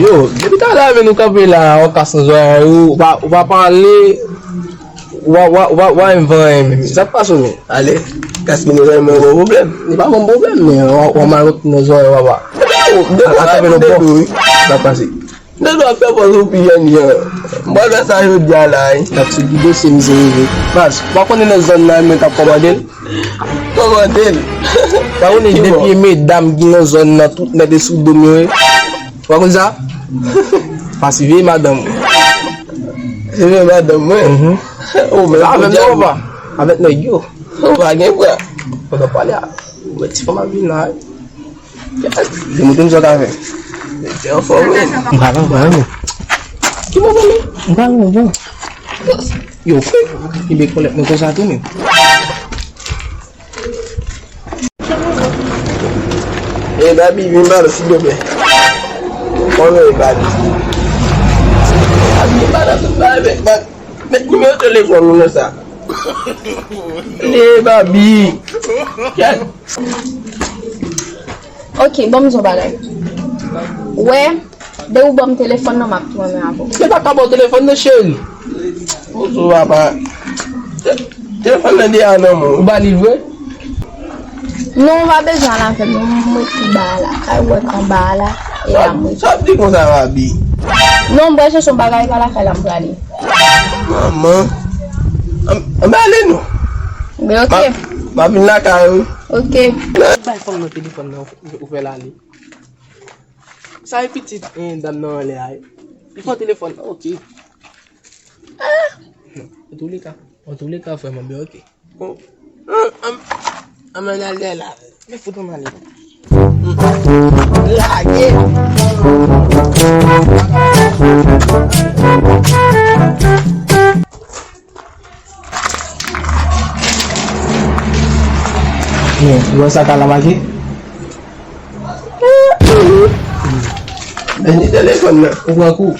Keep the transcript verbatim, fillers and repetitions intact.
Yo, depi talè a menm nou kanpe la, w ap kase zòrèy ou, ou pa, ou pa pale, ou pa, ou pa, ou pa, ou pa menm fè anyen menm. Sa k pase w menm? Ale, kase ki nou zòrèy mwen, gwo pwoblèm. Li pa bon pwoblem, men w ap mal rete nan zòrèy papa. Yo, depi a kanpe lòt bò. Sa k pase? Nèg yo ap fè pòz ou pi jèn jan. M pral fè sa jodi a la, wi. N ap sou Guido se mizè rive. Baz, ou pa konnen nan zòn nan mwen k ap kòmande l? Kòmande l? Ou pa konnen depi e medam ki nan zòn nan tout nèt e sou do m yo ye? Ou pa konn sa? Pa siveye madanm ou. Siveye madanm mwen? Mhm. Ou menm avèk nèg yo. Ou pa gen bra. Pandan pale a, ou wè ti fanm ap vin la, wi. Demontre m sa w ka fè. Mesye anfòm wi. M pa renmen, m pa renmen. Ki move men? M pa renmen, bon. Yo, fè. Li be kolèt mwen konsa tou menm. E Babi, vin ba nou silvouplè. Kòman e Babi? Babi, ba nan tout bagay, men, ba, met nimewo telefòn ou nan sa. E Babi. Kèt. Ok, ban m di w bagay. Wè, depi w ban m telefòn nan, m ap tou renmen avè w. Se pa ka ba w telefòn nan, cheri. Bonjou, papa. Te-, telefòn nan deja nan men w. Ou ba li l vre? Non, ou pa bezwen al avè m, non. M ret pi ba a la. Kay ou wè k anba a la, e la m ret. Sa w ap di konsa, Babi? Non, m pral chèche yon bagay, pa lakay la m prale. Manman. Ann, ann ale non. Men ok. M ap, m ap vin lakay ou. Ok. Bay fanm nan telefòn nan, ou, ou fè l ale. Sa e pitit, eh, dam nan anlè a, eh. Li pran telefòn nan, ok. Ah! Antouleka, antouleka, frè mwen, ben, ok. Bon. An, an, an, ann ale la. Men fout ann ale. Lage. Bon, ou wè sa ka la make? Dènye telefòn nan. Ou pran kou.